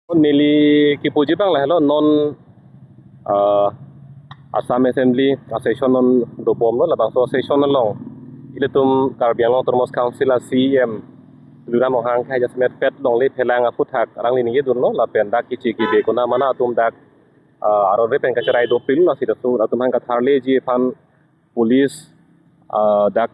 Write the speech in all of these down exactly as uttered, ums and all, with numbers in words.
Neli kipuji abang lahelo non, ah, Assam Assembly a-session non dobomlo, labangso a-session along ilitum Karbi Anglong Autonomous Council a-C E M Tuliram Ronghang kehai jasemet pet longle phelang aphuthak alangli ningjedunlo lapen dak kichi kibe konamana atum dak, ah, arore pen kacherai dopik lasi laso atum aphan katharleji aphan police, ah, dak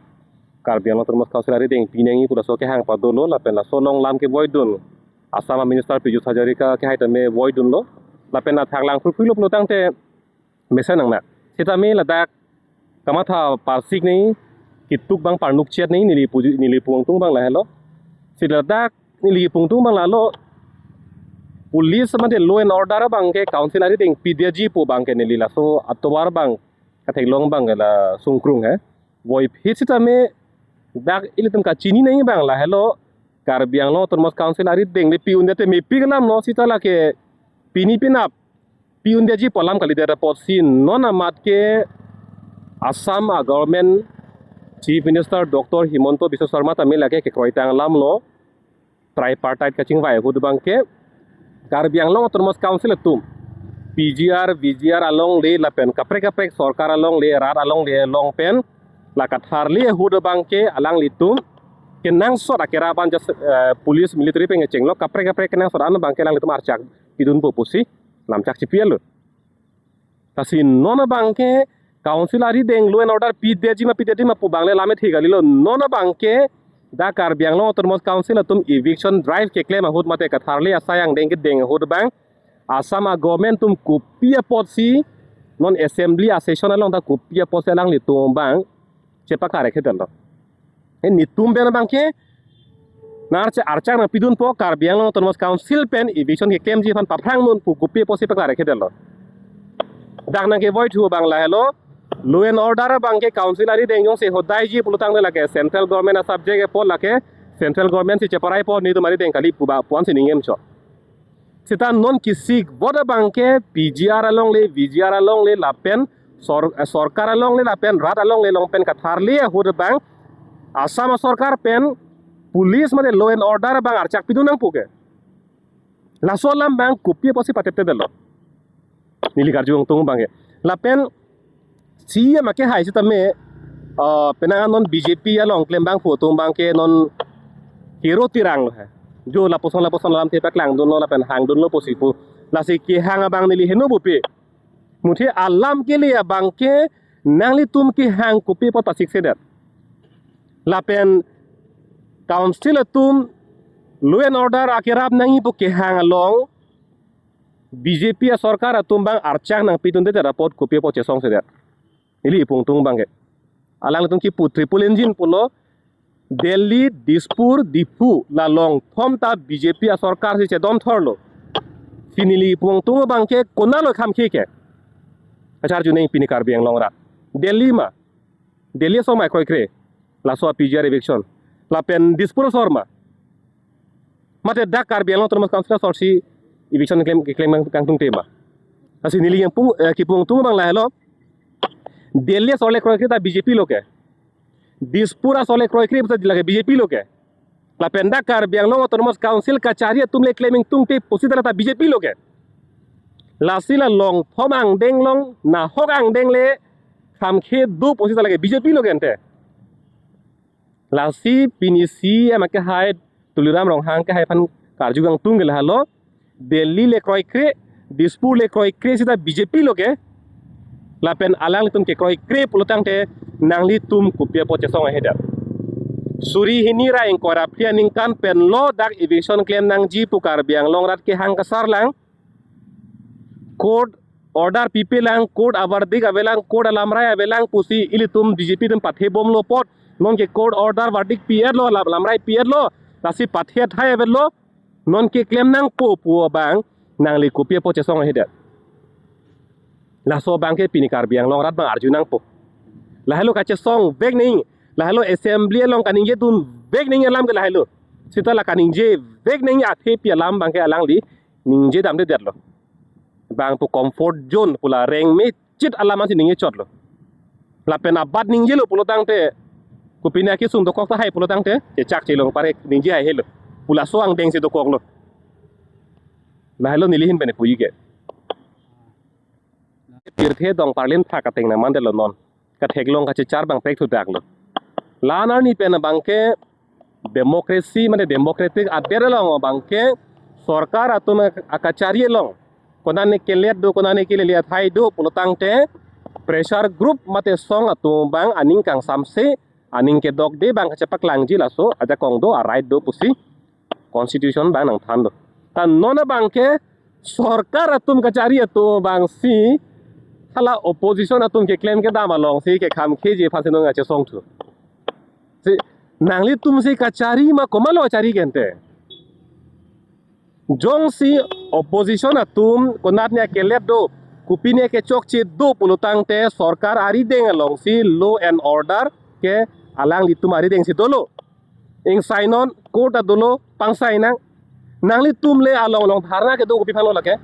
Karbi Anglong Autonomous Council arideng pinangji pu laso kehang padolo lapen laso along lam kevoidun Assam a-Minister Piyush Hazarika kehai tame voidunlo lapen athak lang phurphurlo pulotangte mesen nangne. Sitame ladak kamatha parsik nangji, kituk abang parnuk chet nangji, neli puji, neli pu ingtung abang lahelo. Si ladak neli pu ingtung abang lahelo, police mate law and order abangke council arideng pidetji pu abangke neli laso atovar abang katheklong abangke la sungkrung he. Voiphit sitame dak ilitum kachini nangji abang lahelo, Karbi Anglong Autonomous Council arideng le pi-undet te mepik alamlo, sita lake pini penap pi-undetji pu alam kalidet apotsi non amat ke Assam a-government Chief Minister Doctor Himanta Biswa Sarma tame lake kekroitang alamlo, tripartite kachingvai ahut abangke Karbi Anglong Autonomous Council atum P G R, V G R alongle lapen kaprek kaprek sorkar alongle, rat alongle along pen la katharle ahut abangke alanglitum kenangsot akerap an just, eh, police military pen kechenglo, kaprek kaprek kenangsot an abangke alanglitum archak pidunpo pusi lamchak chipi-etlo. Lasi non abangke council arideng law and order pidetji ma pidetji ma pu abang le lam ethe kalilo. Non abangke dak Karbi Anglong Autonomous Council atum eviction drive keklem ahut mate katharle asai angdeng kedeng ahut abang Assam a-government atum kopi apotsi non assembly a-session along ta kopi apotsi alanglitum abang chepakar-e kedetlo. E netum pen abangke nang archak, archak nangpidunpo, Karbi Anglong Autonomous Council pen eviction keklemji aphan paphrang non pu kopi apotsi pakar-e kedetlo. Dak nangkevoithu abang lahelo, law and order abangke council arideng jongsi hodaiji pulotangte lake central government a-subject apot lake central government si cheparaipo, netum arideng kali pu ba pu ansi ningjemcho. Sita non kisik vote abangke P G R alongle, V G R alongle lapen sor-, eh, sorkar alongle lapen rat alongle along pen katharle ahut abang Assam sorkar pen police mate law and order abang archak pidun nangpo ke. Laso alam abang kopi apotsi pateptedetlo, neli karju ingtung abangke. Lapen C E M akehai sitame, ah, penang non B J P along klembang photo abangke non kero tirang lo he. Jo lapuson lapuson alamthe paklangdunlo lapen hangdunlo pusi pu. Lasi kehang abang neli heno bupi. Muthe alam kele abangke nanglitum kehang kopi apot pasiksedet. Lapen council atum law and order akerap nangji pu kehang along B J P asorkar atum abang archak nangpidundedet apot kopi apot chesongsedet. Neli pu ingtung abangke. Alanglitum kipu triple engine pulo, Delhi, Dispur, Diphu, la longthom ta B J P asorkar si chedon thorlo. Si neli pu ingtung abangke konatlo khamkhe ke? Kacharju nangji pini Karbi Anglong arat. Delhi ma, Delhi asor ma kroikre, laso P G R eviction. Lapen Dispur asor ma. Mate dak Karbi Anglong Autonomous Council asor si eviction keklem, keklem kangtung tema. Lasi neli yang pung, eh, kipu ingtung abang lahelo. Delhi asor le kroikre ta B J P lo ke. Dispur asor le kroikre puta lake B J P lo ke. Lapen dak Karbi Anglong Autonomous Council kachari atum le klem ingtungte pusita lata B J P lo ke. Lasi la longthom angdeng along, nahok angdeng le khamkhe do pusita lake B J P lo ke ante. Lasi pini C E M akehai Tuliram Ronghang kehai aphan karju kangtung ke lahelo, Delhi le kroikre, Dispur le kroikre sita B J P lo ke. Lapen alanglitum kekroikre pulotangte nanglitum kopi apot chesong ahedet? Suri hini ra ingkoi ra phli aningkan pen lo dak eviction klem nangji pu Karbi Anglong arat kehang kasarlang. Court order pipelang, court averdict avelang, court alamrai avelang pusi ilitum B J P atum pathebomlo apot, nonke court order verdict pi-etlo, lam-, lamrai pi-etlo, lasi pathe athai avetlo, nonke klem nangpo pu abang nangli kopi apot chesong ahedet? Laso abangke pini Karbi Anglong arat abang arju nangpo. Lahelo kachesongvek nangji, lahelo assembly along kaningjedunvek nangji alam ke lahelo. Sita la kaningjevek nangji athepi alam abangke alangli ningjedamdedetlo. Bang pu comfort zone pu la rengmechit alam ansi ningjechotlo. Lapen abat ningjelo pulotangte, kopine akesung dokok tahai pulotangte, chechak chelong parek ningje haihelo. Pu laso angdeng si dokoklo. Lahelo neli ahin pen puji ke. Pirthe dong parlin thak ateng nang mandetlo non. Katheklong kachechar abang pek thudak lo. La-an arni pen abangke democracy mane democratic adet along abangke sorkar atum akachari along konane kelet do, konane kelele athai do pulotangte pressure group mate song atum abang aning kangsamse, aning kedokde abang kachepaklangji laso ajakong do, a-right do pusi constitution abang nangthan do. Ta non abangke sorkar atum kachari atum abangsi hala opposition atum keklem kedam alongsi kekhamkheji aphansi non kachesong thu. Si nanglitumsi kachari ma komatlo kachari ke ante? Jongsi opposition atum konatne kelet do, kopine kechokche do pulotangte sorkar arideng alongsi law and order ke alanglitum aridengsi dolo. Ingsai non court ta dolo, pangsai nang. Nanglitum le along along dharna kedo kopi aphanlo lake?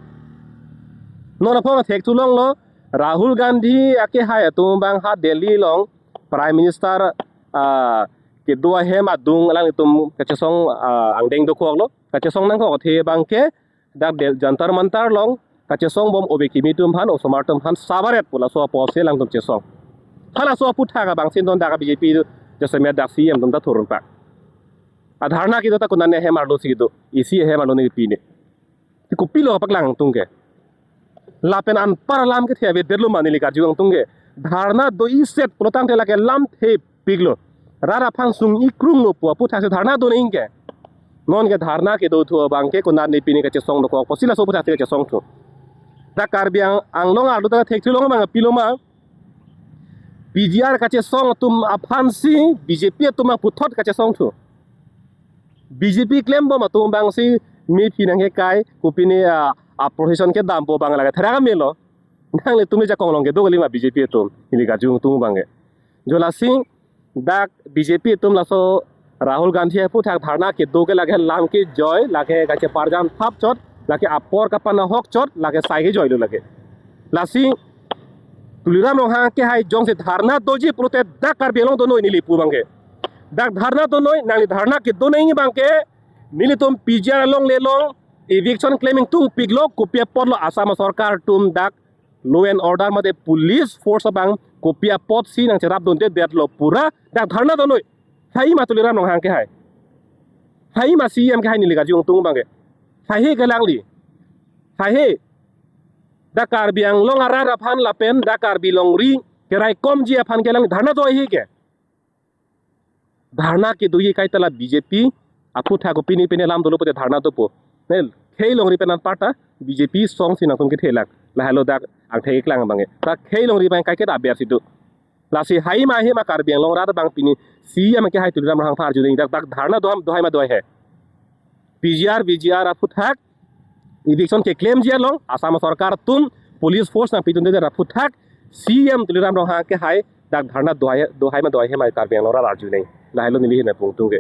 Non aphong athek thu longlo, Rahul Gandhi akehai atum abang ha Delhi along Prime Minister, ah, kedo ahem adung alanglitum kachesong, ah, angdeng dokoklo. Kachesong nangkok athe abangke dak Del-, Jantar Mantar along kachesong bom ove kimi atum aphan, osomar atum aphan sabaret pu laso apotsi alangtum chesong. Halaso aphuthak abangsi non dak B J P jasemet dak C M atum ta thurun pak. A dharna kedo ta konane ahem arlosi kedo, isi ahem arlo ne pine. Ti kopilo paklangdun ke? Lapen anpar alam kethe avedetlo ma neli karju angdun ke? Dharna do-iset pulotangte lake lamthe piklo. Rat aphan sung-i krunglo pu aphuthaksi dharna do nang ke. Non ke dharna kedo thu abangke konatne pine kachesong dokok pusi laso aphuthaksi kachesong thu. Dak Karbi Ang-, Anglong arlo ta thek thu long abang pilo ma? P G R kachesong atum aphansi B J P atum abang puthot kachesong thu. B J P klembom atum abangsi mephi nangkekai, kopine a, a-procession kedampo abang lake thera kamelo. Nanglitum le jakong along kedo kalima B J P atum, neli karju angdun abangke. Jo lasi dak B J P atum laso Rahul Gandhi aphuthak dharna kedo ke lake lam kejoi, lake kacheparjan thap chot, lake apor kapanahok chot, lake sai kejoilo lake. Lasi Tuliram Ronghang akehai jongsi dharna doji pulote dak Karbi Anglong donoi neli pu abangke. Dak dharna donoi, nangli dharna kedo nang abangke, nelitum P G R along le long, eviction claiming tungpiklo, kopi apotlo Assam sorkar atum dak law and order mate police force abang kopi apotsi nangcherapdundedetlo pura dak dharna donoi. Hai ma Tuliram Ronghang akehai? Hai ma C M akehai neli karju angdun abangke? Haihe ke alangli? Haihe. Dak Karbi Anglong arat aphan lapen dak Karbi longri keraikomji aphan ke alangli dharna do haihe ke? Dharna kedoji kaita la B J P aphuthak kopine pine lam dolo pute dharna dopo. Ne khei longri pen anparta B J P songsi nangtum kethelak. Lahelo dak angthek keklang abangke. Dak khei longri abang kaiketa abersi do. Lasi hai ma, hai ma Karbi Anglong rat abang pine C M akehai Tuliram Ronghang aphan arju nang, dak, dak dharna do, do hai ma do haihe? P G R, V G R aphuthak, eviction keklemji along Assam sorkar atum police force nangpidundedet aphuthak C M Tuliram Ronghang akehai dak dharna do hai, do hai ma do haihe ma Karbi Anglong rat arju nang. Lahelo neli ahin pen pu angdun ke.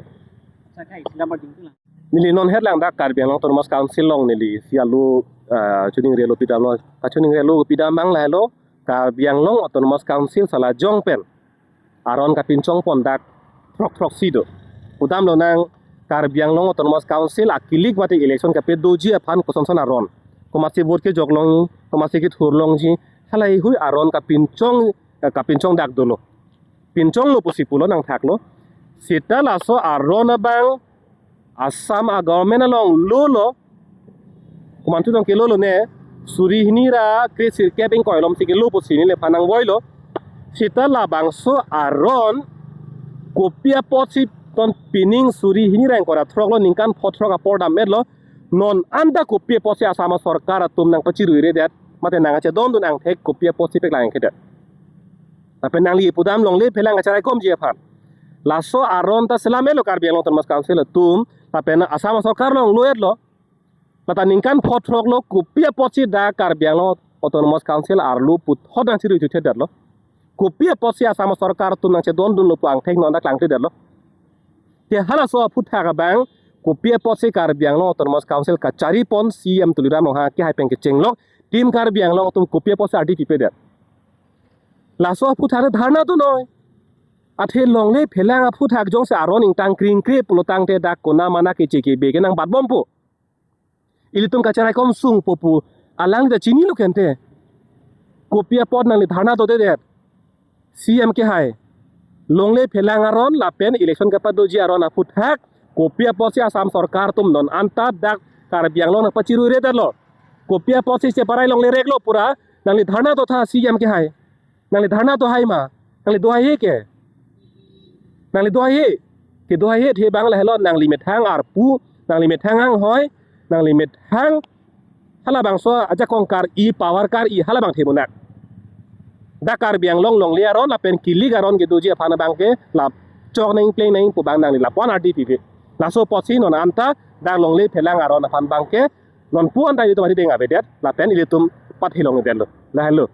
Neli non het lang dak Karbi Anglong Autonomous Council along neli si alo, ah, chuning relo pidamlo. Kachuning relo pidam abang lahelo, Karbi Anglong Autonomous Council sala jong pen aron kapinchongpon dak throk throksi do. Pudamlo nang, Karbi Anglong Autonomous Council akilik mate election kapedoji aphan kosonson aron, komatsi vote kejok longji, komatsi kethur longji, halahei hui aron kapinchong, eh, kapinchong dak dolo. Pinchonglo pusi pulo nangthaklo. Seta laso aron abang Assam a-government along lolo, komantu tong kelolo ne, suri hini ra kre sirkep ingkoi alomsi kelo pusi neliphan nangvoilo. Seta labangso aron kopi apotsi ton pining suri hini ra ingkoi ra throklo, ningkan pho throk apor dam-etlo. Non anta kopi apotsi Assam sorkar atum nangpachiruiredet mate nangkachedondun angthek kopi apotsi paklang kedet? Lapen nangli pudam longle phelang kacharaikomji aphan. Laso aron ta selam-etlo Karbi Anglong Autonomous Council atum, lapen Assam sorkar along lo-etlo. Lata ningkan pho throklo, kopi apotsi dak Karbi Anglong Autonomous Council arlo puthot nangchirui thuthedetlo? Kopi apotsi Assam sorkar atum nangchedondunlo pu angthek non dak klangthedetlo? Te halaso aphuthak abang, kopi apotsi Karbi Anglong Autonomous Council kacharipon C M Tuliram Ronghang akehai pen kechenglok, Team Karbi Anglong atum kopi apotsi ardi pipedet? Laso aphuthak dharna donoi. Athe longle phelang aphuthak jongsi aron ingtang kring kre pulotangte dak kona mana keche kebe ke nangbatbompo. Ilitum kacherai komsung popu alang ta chinilo kente. Kopi apot nangli dharna dodedet? C M kehai. Longle phelang aron lapen election kepadoji aron aphuthak. Kopi apotsi Assam sorkar atum non anta dak Karbi Anglong nangpachiruiredetlo? Kopi apotsi cheparai longle reklo pura nangli dharna dotha C M kehai? Nangli dharna dohai ma? Nangli dohaihe ke? Nangli dohaihe? Kedohaihe the bang lahelo, nangli methang arpu, nangli methang anghoi, nangli methang halabangso ajakong kar-i, power kar-i, halabang themunak. Dak Karbi Anglong longle aron lapen kilik aron kedoji aphan abangke la chok nangpleng nang pu bang nangli lapu-an ardi pipe. Laso apotsi non anta dak longle phelang aron aphan abangke nonpu anta ilitum arideng avedet lapen ilitum pathi longledetlo. Lahelo.